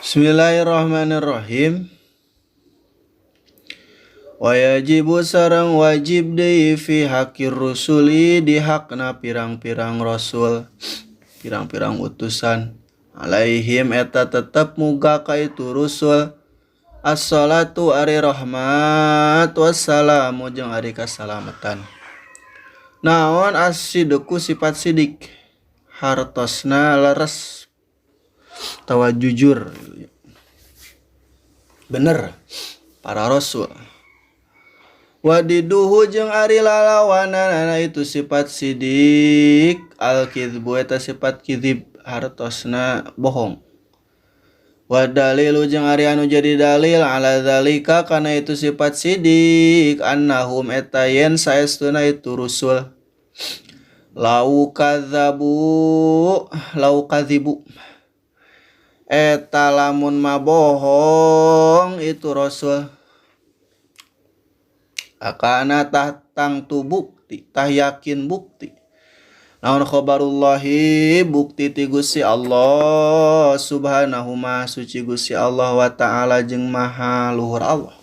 Bismillahirrahmanirrahim. Wa yajibu sareng wajib deui fi haqqir rusuli di hakna pirang-pirang rasul, pirang-pirang utusan. Alaihim eta tetep muga ka itu rusul assalatu ari rahmat wassalamu jeung ari kasalamatan. Naon as-sidqu sifat sidik, hartosna leres tawa jujur bener para rasul. Wadiduhu jeung ari lalawanana itu sifat sidik al-kadzbu eta sifat kadzib, hartosna bohong. Wa dalilu jeung ari anu jadi dalil ala zalika kana itu sifat sidik annahum eta yen saestuna itu rusul lau kadzabu lau kadzibu eta lamun mabohong itu rasul akana tah tangtu bukti tah yakin bukti naon khabarullahi bukti ti Gusti Allah subhanahu ma suci Gusti Allah wa ta'ala jeung maha luhur Allah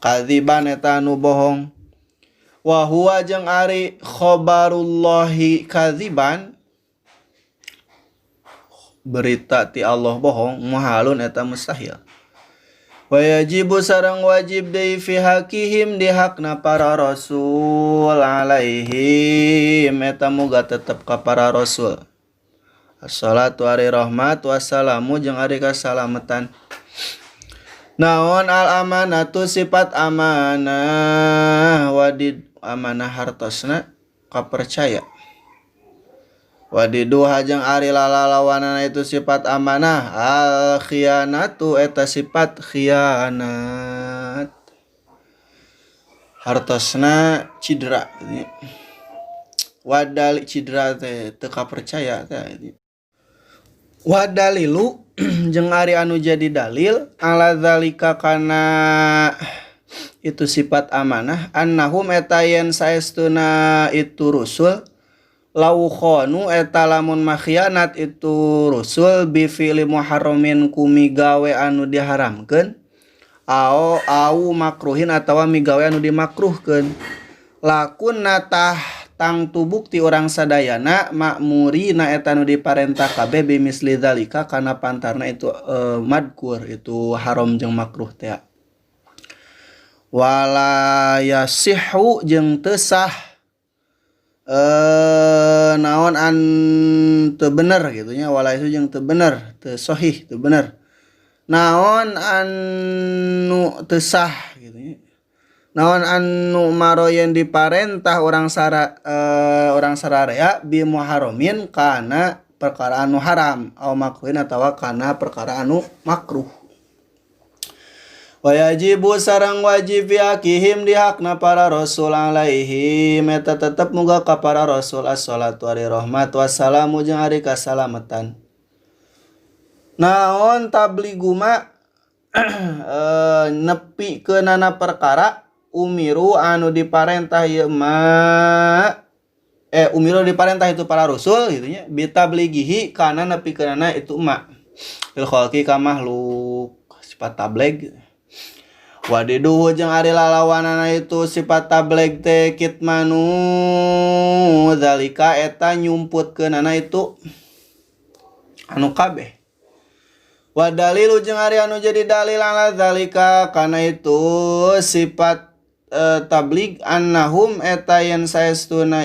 kadziban eta anu bohong. Wa huwa jeung ari khabarullahi kadziban berita ti Allah bohong muhalun eta mustahil. Wa yajibu sareng wajib deui fi hakihim di hakna para rasul alaihim eta muga tetep ka para rasul assalatu ari rahmat wassalamu jeung ari kasalamatan. Naon al amanatu sifat amanah wadid amanah hartosna kapercaya. Wadiduha jeung ari lalalawanana itu sifat amanah al khianatu eta sifat khianat, hartosna cidra. Wadali cidra teh teu kapercaya teh. Wadalilu jeung ari anu jadi dalil ala zalika kana itu sifat amanah annahum eta yen saestuna itu rusul lau khonu eta lamun makhianat itu rusul bi fi'li muharramin ku migawe anu diharamkeun au au makruhin atawa migawe anu dimakruhkeun lakunna tah tangtu bukti urang sadayana makmurina eta nu diparentah kabeh bimisli zalika kana pantarna itu madkur itu haram jeung makruh teh. Wala yasihu jeung teu sah naon an teu bener gitu nya, wala itu jeung teu bener teu sahih teu bener naon anu teu sah gitu nya, naon anu maro yen diparentah urang sara urang sararea bi muharramin kana perkara anu haram au makruhin atawa kana perkara anu makruh. Wa yajibu sareng wajib fi hakihim di hakna para rasul alaihim eta tetep muga ka para rasul assalatu ari rahmat wassalamu jeung ari kasalamatan. Naon tabliguma nepi keunana perkara umiru anu diparentah ieu ma umiru diparentah itu para rasul gitu nya bitablighihi kana nepi keunana itu ma lil khalqi ka makhluk sifat tabligh. Wadiduhu jeung ari lalawanana itu sifat tabligh teh kitmanu zalika eta nyumputkeunana itu anu kabeh. Wa dalilu jeung ari anu jadi dalil ala zalika kana itu sifat tabligh annahum eta yen saestuna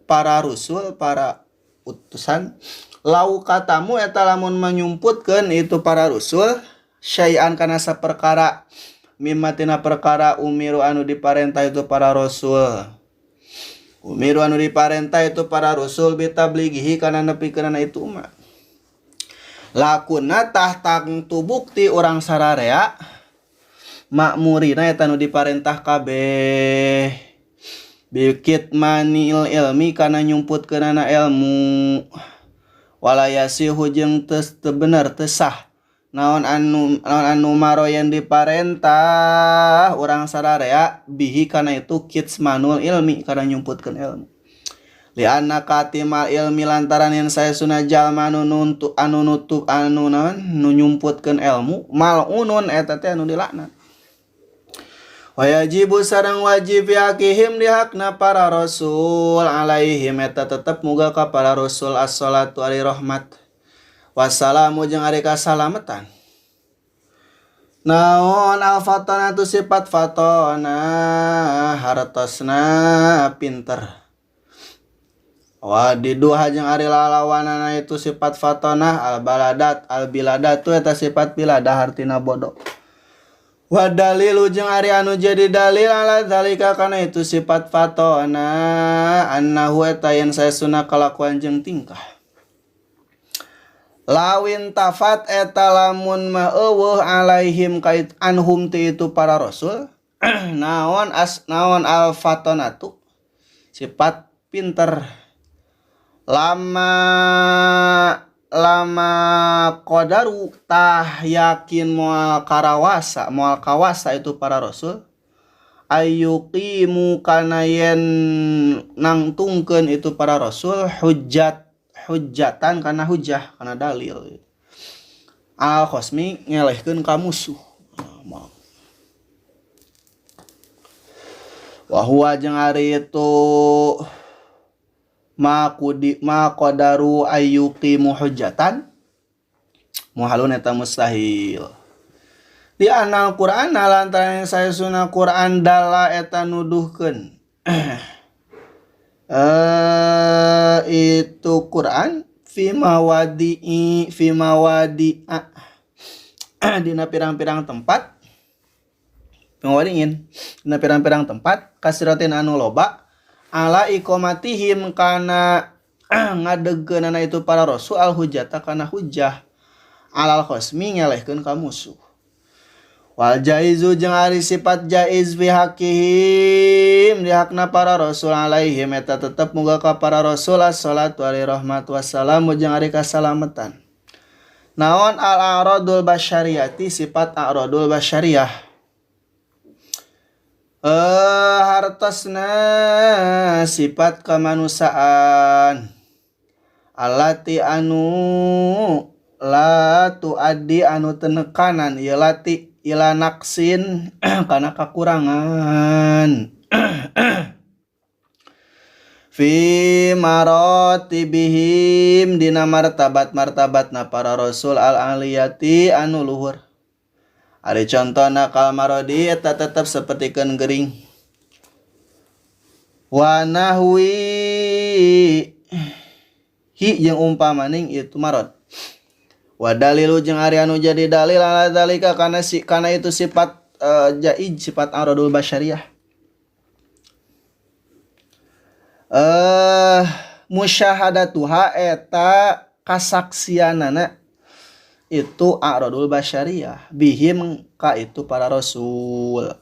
para rasul para utusan lau katamu eta lamun menyumputkeun itu para rasul syai'an kana saperkara mimma tina perkara umiru anu diparentah itu para rasul umiru anu diparentah itu para rasul bitablighihi kana nepikeunana itu ma lakuna tah tangtu bukti urang sararea makmurina eta nu diparentah kabeh bikit manil ilmi kana nyumputkeunana ilmu wala yasihu jeung teu bener teu sah naon anu maro yang diparentah urang sararea bihi kana itu kitsmanul ilmi kana nyumputkeun ilmu. Li anna katimal ilmi lantaran yen saestuna jalma anu nuntu anu nutup anu naon nu nyumputkeun ilmu mal'unun eta teh anu dilaknat. Wa yajibu sareng wajib fi hakihim di hakna para rasul alaihim eta tetep muga ka para rasul as-salatu ari rahmat wassalamu jeung ari kasalametan. Naon al-fatanatu sifat fatona hartosna pinter. Wa diduha jeung ari lalawanana itu sifat fatonah al-baladat al-biladatu eta sifat biladah hartina bodoh. Wa dalilu jeung ari anu jadi dalil ala zalika kana itu sifat fatona annahu eta yen saestuna kalakuan jeung tingkah. Lawin tafat eta lamun mah eueuh alaihim kait anhum ti itu para rasul naon as naon al fatonatu sifat pinter lama lama qadaru tah yakin moal karawasa moal kawasa itu para rasul ayyuqimu kana yen nangtungkeun itu para rasul hujjat hujjatan kana hujjah kana dalil al khosmi ngelehkeun ka musuh wa huwa jeung ari itu ma qudi ma qadaru ayyuqimu hujjatan muhalun eta mustahil di anal Quran lantaran saesuna Quran dala eta nuduhkeun itu Quran fi mawadi'i fi mawadi'a dina pirang-pirang tempat mawadingin dina pirang-pirang tempat kasiratin anu loba ala iqamatihim kana ngadegkeunana itu para rasul al hujjata kana hujjah alal khosmi ngelehkeun ka musuh. Wal jaizu jeung ari sifat jaiz fi hakihim di hakna para rasul alaihim eta tetep muga ka para rasul as-salatu alaihi rahmat wassalamu jeung ari kasalametan. Naon al-a'radul basyariyati sifat a'radul basyariyah. Hartosna sifat kemanusiaan allati anu la tuaddi anu tenekanan ieu lati ila naqsin kana kakurangan fi maratibihim dina martabat-martabatna para rasul al-aliyati anu luhur. Ari contona kal maradi eta tetep sapertikeun gering wa nahwi hi jeung umpamaning itu marad. Wa dalilu jeung ari anu jadi dalil ala zalika kana si kana itu sifat jaiz sifat aradul basyariyah. Musyahadatuha eta kasaksianana itu aradul basyariyah bihim ka itu para rasul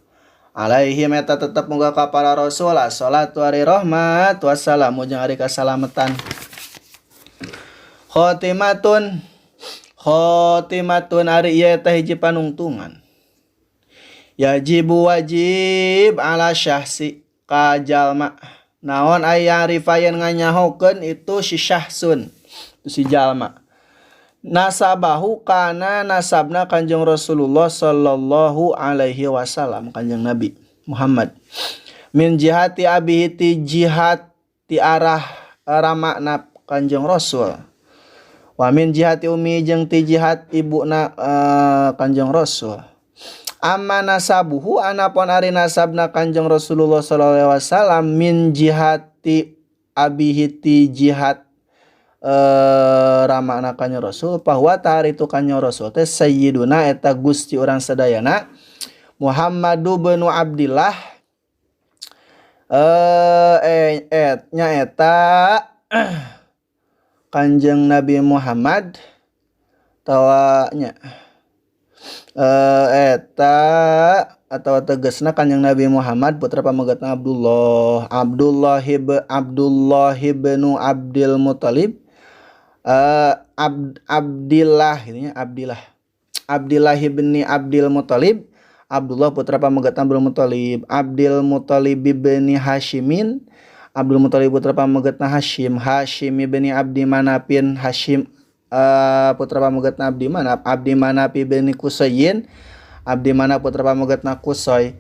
alaihim eta tetep muga ka para rasul as-salatu ari rahmat wassalamu jeung ari kasalametan. Khotimatun khotimatun ari ieu teh hiji panungtungan yajibu wajib ala syahsi ka jalma naon aya rifayan nganyahokeun itu si syahsun itu si jalma nasabahu kana nasabna Kanjeng Rasulullah sallallahu alaihi wasallam Kanjeng Nabi Muhammad min jihati abihi ti jihad ti arah ramakna Kanjeng Rasul wa min jihati umi jeung ti jihad ibuna Kanjeng Rasul. Amma nasabuhu anapun ari nasabna Kanjeng Rasulullah sallallahu alaihi wasallam min jihati abihi ti jihad ramakna Kanjeng Rasul bahwa tahar itu Kanjeng Rasul teh sayyiduna eta gusti urang sadayana Muhammadu bin Abdillah nya eta Kanjeng Nabi Muhammad tawa nya eta atau tegasna Kanjeng Nabi Muhammad putra pamegatna Abdullah Abdullah bin Abdul Muthalib Abdillah ini Abdillah bin Abdul Muthalib Abdullah putra pamegatna Abdul Muthalib Abdul Muthalib bin Hasyimin Abdul Muthalib putra pamegetna Hashim, Hashim ibni Abdi Manapin, Hashim putra pamegetna Abdi Manap, Abdi Manap ibni Qusayyin, Abdi Manap putra pamegetna Qusay.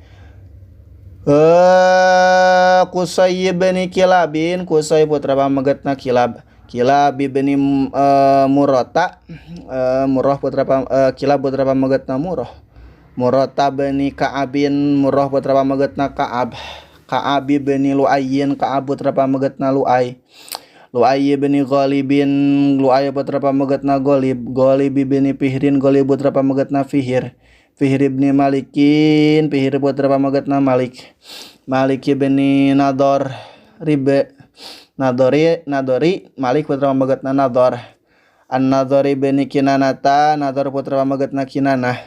Qusay ibni Kilabin, Qusay putra pamegetna Kilab. Kilab ibni Murata, Murrah putra Kilab putra pamegetna Murrah. Murata bani Ka'abin, Murrah putra pamegetna Ka'ab. Ka'ab ibni Lu'ayyin, Ka'ab putra pamegetna Lu'ay. Lu'ay ibni Ghalibin, Lu'ay putra pamegetna Ghalib. Ghalib ibni Fihrin, Ghalib putra pamegetna Fihir. Fihir ibni Malikin, Fihir putra pamegetna Malik. Malik ibni Nador Ribe, Nadori, Nadori, Malik putra pamegetna Nador. An-Nadori bani Kinanata, Nador putra pamegetna Kinanah.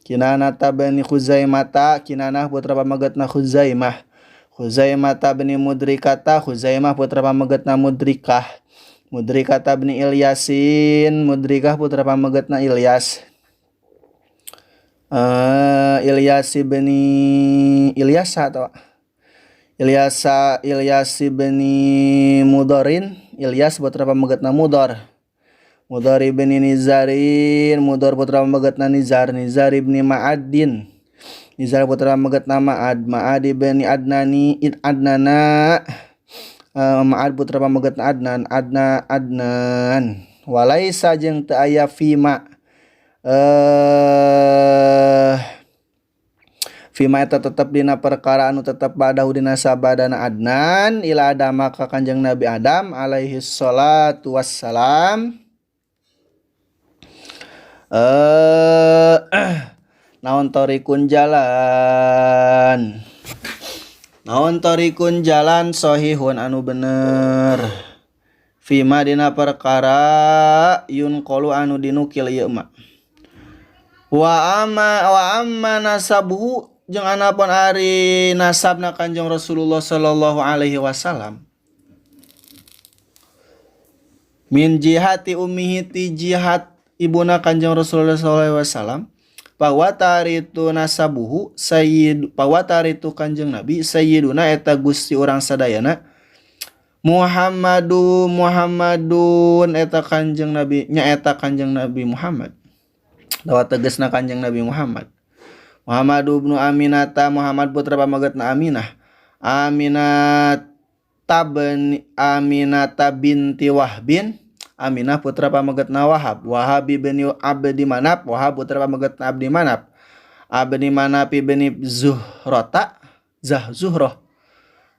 Kinanata bani Khuzaimata, Kinanah putra pamegetna Khuzaimah. Khuzaimata bani Mudrikata, Khuzaimah putra pamegetna Mudrikah. Mudrikata bani Ilyasin, Mudrikah putra pamegetna Ilyas. Ilyas bani Ilyasa atau Ilyasa, Ilyas bani Mudorin, Ilyas putra pamegetna Mudor. Mudor ibni Nizarin, Mudor putra pamegetna Nizar, Nizar ibni Ma'adin, Nizar putra pamegetna Ma'ad, Ma'ad ibni Adnani, Adnana, Ma'ad putra pamegetna Adnan, Adna, Adnan. Walaisa jeung teu aya fima, fima eta tetep dina perkara anu tetep badahu dina sabadana Adnan ila Adam ka Kanjeng Nabi Adam alaihi salatu wassalam. Naon torikun jalan, naon torikun jalan sohihun anu bener fima dina perkara yunqalu anu dinukil ieu mah. Wa amma nasabuhu jeung anapun ari nasabna Kanjeng Rasulullah sallallahu alaihi wasallam min jihati ummihi ti jihat ibuna Kanjeng Rasulullah sallallahu alaihi wasallam pawataritu nasabuhu sayyid pawataritu Kanjeng Nabi sayyiduna eta gusti urang sadayana Muhammadu Muhammadun eta Kanjeng Nabi nya eta Kanjeng Nabi Muhammad. Dawa tegesna Kanjeng Nabi Muhammad. Muhammad ibnu Aminata, Muhammad putra pamegetna Aminah. Aminata bin Aminata binti Wahbin, Aminah putra pamegetna Wahab. Wahab bin Abdi Manap, Wahab putra pamegetna Abdi Manap. Abdi Manap bin Zuhrata, Zah Zuhrah.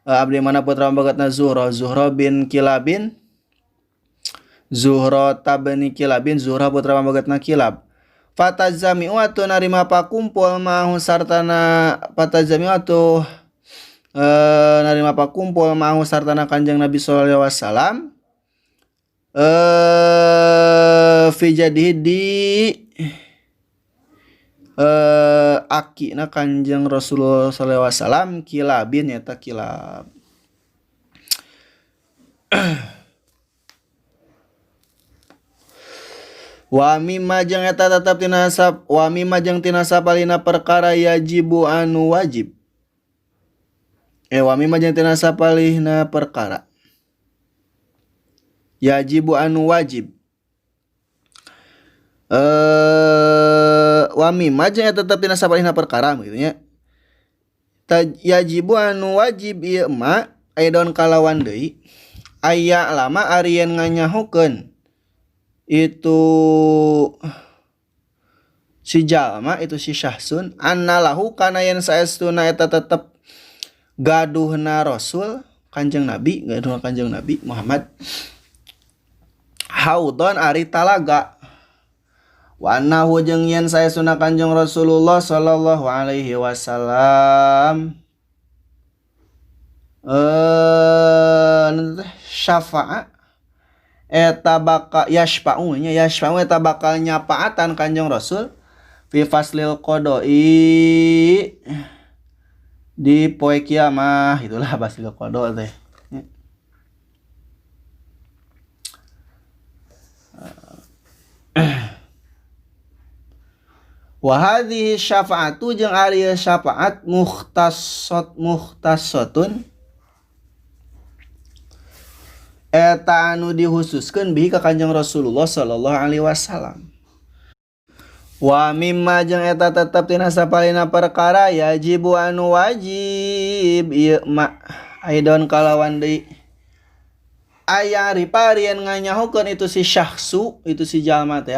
Abdi Manap putra pamegetna Zuhrah, Zuhrah bin Kilabin, Zuhrah bin Kilabin, Zuhrah putra pamegetna Kilab. Fatazami'u atuh narima pakumpul mahu sartana fatazami'u atuh narima pakumpul mahu sartana Kanjeng Nabi sallallahu alaihi wasallam fi jadihi di akina Kanjeng Rasulullah sallallahu alaihi wasallam kilabin nyata kilab. Wa mimma jeung eta tetep tina sap wa mimma jeung tina sapalina perkara yajibu anu wajib. Wa mimma jeung tina sapalihna perkara yajibu anu wajib. Wa mimma jeung eta tetep tina sapalihna perkara kitu nya. Yajibu anu wajib ieu ma aidon kalawan deui aya lama ari yen nganyahokeun itu si jalma itu si syahsun annalahu kana yen saestuna eta tetep gaduhna rasul Kanjeng Nabi, gaduhna Kanjeng Nabi Muhammad haudon ari talaga wa annahu jeung yen saestuna Kanjeng Rasulullah sallallahu alaihi wasallam syafa'a eta bakal yashfa'u nya yashfa'u eta bakal nyapaatan Kanjeng Rasul fi faslil qada'i di poe kiamah, itulah faslil qada teh. Wa hadhihi syafa'atu jeung ari syafaat mukhtasat mukhtasatun Eta anu dihususkeun bihi ka Kanjeng Rasulullah sallallahu alaihi wasallam. Wa mimma jeung eta tetep tina sapalina perkara yajibu anu wajib ieu ma aidon kalawan deui aya riparien nganyahokeun itu si syakhsu itu si jalma teh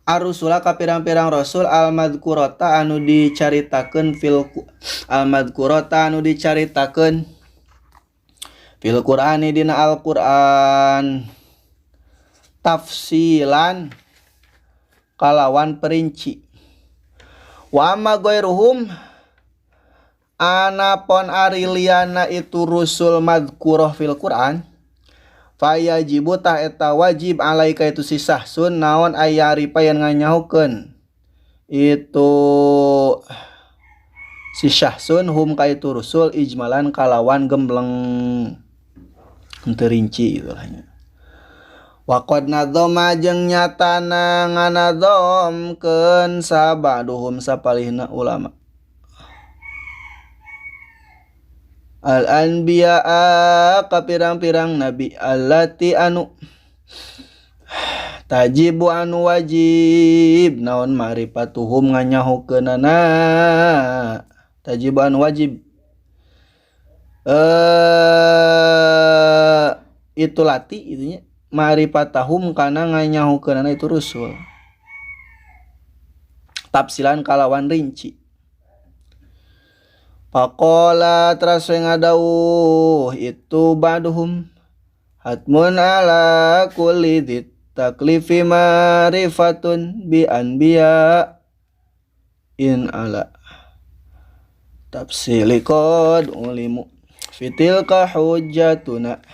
arusula ka pirang-pirang rasul al-madhkurata anu dicaritakeun fil al-madhkurata anu dicaritakeun fil Qur'ani dina Al-Qur'an tafsilan kalawan perinci. Wa amma ghairuhum anapon ari liyana itu rusul madhkurah fil Qur'an fayajibu tah eta wajib alaika itu si sahsun naon aya ripa yang nganyahukeun itu si syahsun hum ka itu rusul ijmalan kalawan gembleng henteu rinci itulah nya. Wa qad nadzama jeung nyatana nganadzomkeun sabaduhum sapalihna ulama al anbiya ka pirang-pirang nabi allati anu tajibu anu wajib naon maripatuhum nganyahokeunana tajibu anu wajib itu lati itunya maripatahum kana nganyahokeunana itu rusul tafsilan kalawan rinci. Faqala teras ngadauh itu ba'duhum hatmun ala kulli dzit taklifi marifatun bi anbiya in ala tafsili qad ulimu fitilka hujjatuna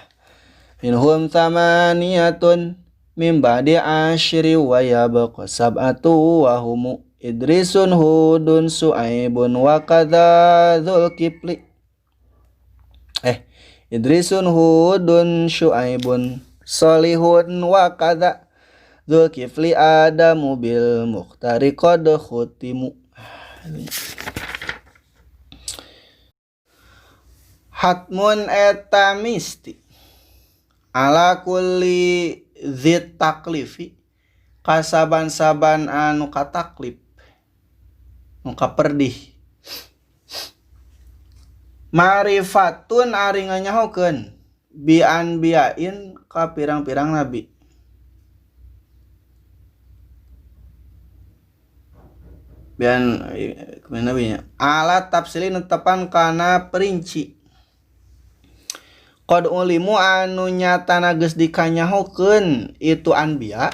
minhum thamaniyatun min ba'di ashri wa yabqa sab'atu wa humu Idrisun Hudun Su'aibun wa kadza Dzulkifli. Idrisun Hudun Syu'aibun Solihun wa kadza Dzulkifli Adamu bil Mukhtari qad khutimu. Hatmun eta misti ala kulli dzit taklifi kasaban-saban anu kataklif nu kaperdih marifatun ari nganyahokeun bi anbiyain ka pirang-pirang nabi bian nabinya alat tafsili netepan kana perinci qad ulimu anu nyatana geus dikanyahokeun itu anbiya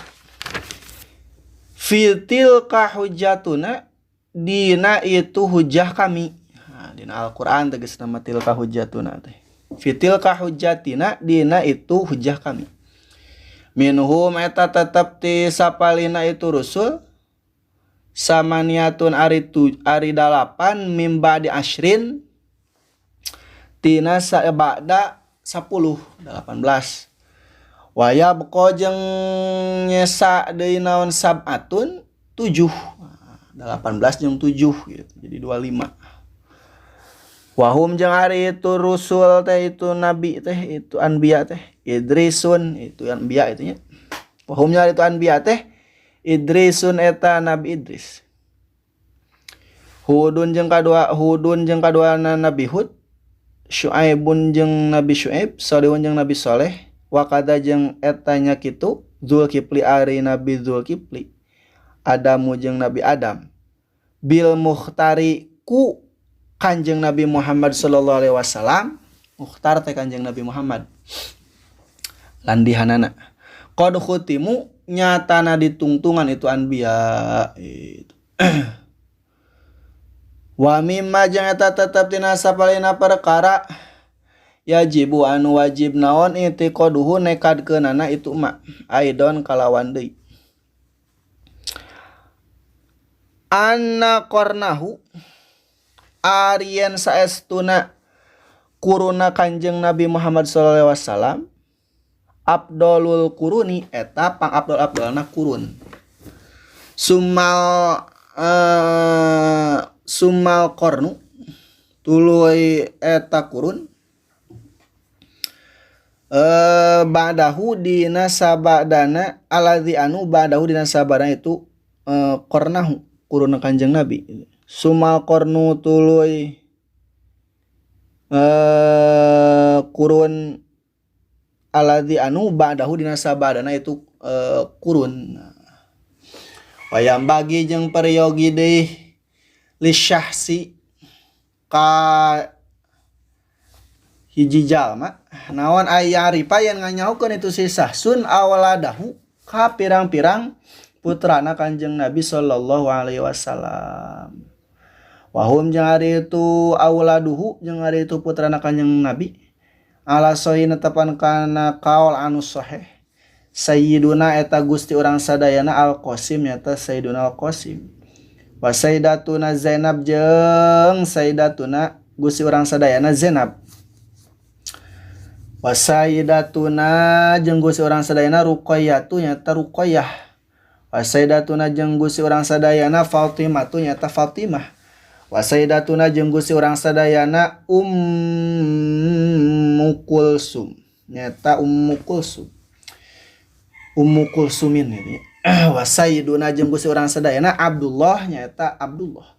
fitil ka hujjatuna dina itu hujah kami. Nah, dina Al-Qur'an tegas nama tilka hujjatuna teh. Fitilka hujjatina dina itu hujah kami. Minhum eta tetep ti sapalina itu rusul samaniatun ari ari dalapan mim ba'di ashrin tina ba'da 10 18 wa yabqa jeung nyesa deui naon sab'atun 7 18 jeung 7 gitu. Jadi 25. Wahum jeung ari itu rusul teh itu nabi teh itu anbiya teh Idrisun itu anbiya itu nya. Wahum jeung ari itu anbiya teh Idrisun eta Nabi Idris. Hudun jeung kadua Hudun jeung kaduana Nabi Hud, Syuaibun jeung Nabi Syuaib, Solihun jeung Nabi Soleh, wa kada jeung eta nya kitu Zulkifli ari Nabi Zulkifli. Adamu jeung Nabi Adam bil mukhtari ku Kanjeng Nabi Muhammad sallallahu alaihi wasallam mukhtar teh Kanjeng Nabi Muhammad landihanana qad khutimu nyatana ditungtungan itu anbiya itu. Wa mimma jeung eta tetep tina sapalina perkara yajibu anu wajib naon itiqaduhu nekadkeunana itu ma aidon kalawan deui anna qarnahu arien saestuna kuruna Kanjeng Nabi Muhammad sallallahu alaihi wasallam abdolul kuruni eta pang abdol-abdolna kurun sumal sumal qarnu tuluy eta kurun Ba'dahu dina sabadana alladzi anu ba'dahu dina sabadana itu qarnahu kuruna Kanjeng Nabi sumal qarnu tuluy kurun alladzi anu ba'dahu dina sabadana itu kurun wayam bagi jeung peryogi deui lisyahsi ka hiji jalma naon aya arifa yang nganyahukeun itu si sahsun awladahu ka pirang-pirang putrana Kanjeng Nabi sallallahu alaihi wasallam wahum jeung ari itu auladuhu jeung ari itu putrana Kanjeng Nabi ala sahih netepan kana kaul anu sahih sayyiduna eta Gusti urang sadayana Al-Qasim nyata Sayyiduna Al-Qasim wa sayyidatuna Zainab jeung sayyidatuna Gusti urang sadayana Zainab wa sayyidatuna jeung Gusti urang sadayana Ruqayyah tu nyata Ruqayyah wa sayyidatuna jeung Gusti urang sadayana Fatimah tu nyata Fatimah wa sayyidatuna jeung Gusti urang sadayana Ummu Kulsum nyata Ummu Kulsum Ummu Kulsumin ini wa sayyiduna jeung Gusti urang sadayana Abdullah nyata Abdullah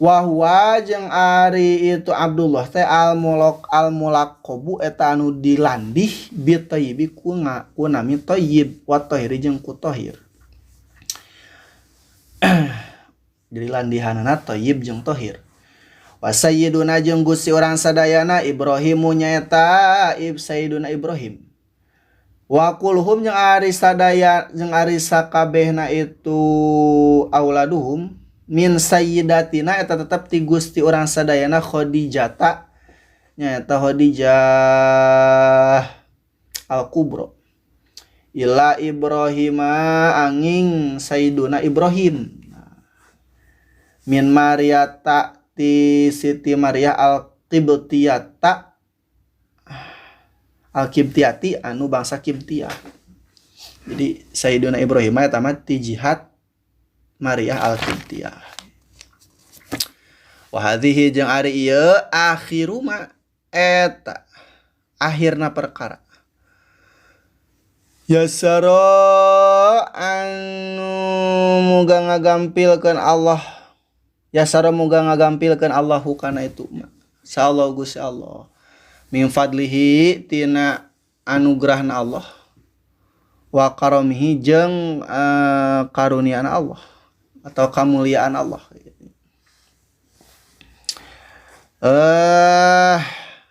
wa huwa jeung ari itu Abdullah teh al mulak al mulaqabu eta anu dilandih bi thayyibi ku nami thayyib wa tahiri jeung ku tahir. Jadi landihanana thayyib jeung tahir. Wa sayyiduna jeung Gusti urang sadayana Ibrahimu nyaeta Sayyiduna Ibrahim. Wa kulhum jeung ari sadaya jeung ari sakabehna itu auladuhum min sayyidatina eta tetep ti Gusti urang sadayana Khadijata nyaeta Khadijah al-Kubra ila Ibrahima anging Sayyiduna Ibrahim min Mariata ti Siti Maria al-Qibtiyata al-Qibtiyati anu bangsa Qibtiyah. Jadi Sayyiduna Ibrahim eta mah ti jihad Maria al-Qibtiyah. Wa hadhihi jeung ari ieu akhiru ma eta akhirna perkara. Yasara anu muga ngagampilkeun Allah. Yasara muga ngagampilkeun Allahu kana itu ma. Insyaallah Gusti Allah. Min fadlihi tina anugerahna Allah wa karamihi jeung karuniaan Allah atau kamuliaan Allah.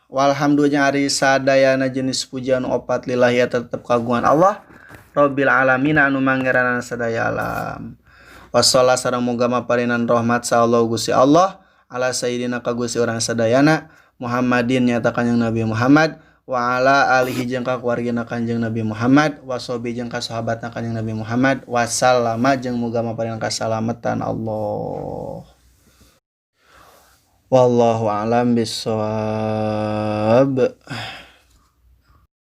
Walhamdulillah ari sadayana jenis pujian opat lillahi tetep kagungan Allah Rabbil alamin anu mangeranan sadaya alam. Wassallallahu sareng muga maparinan rahmat sa Allah Gusti Allah ala sayyidina ka Gusti urang sadayana Muhammadin nyata Kanjeng Nabi Muhammad wa ala alihi jeung ka keluargana Kanjeng Nabi Muhammad wa sahbihi jeung ka sahabatna Kanjeng Nabi Muhammad wa sallama jeung muga maparinan kasalamatan Allah. Wallahu a'lam bissawab.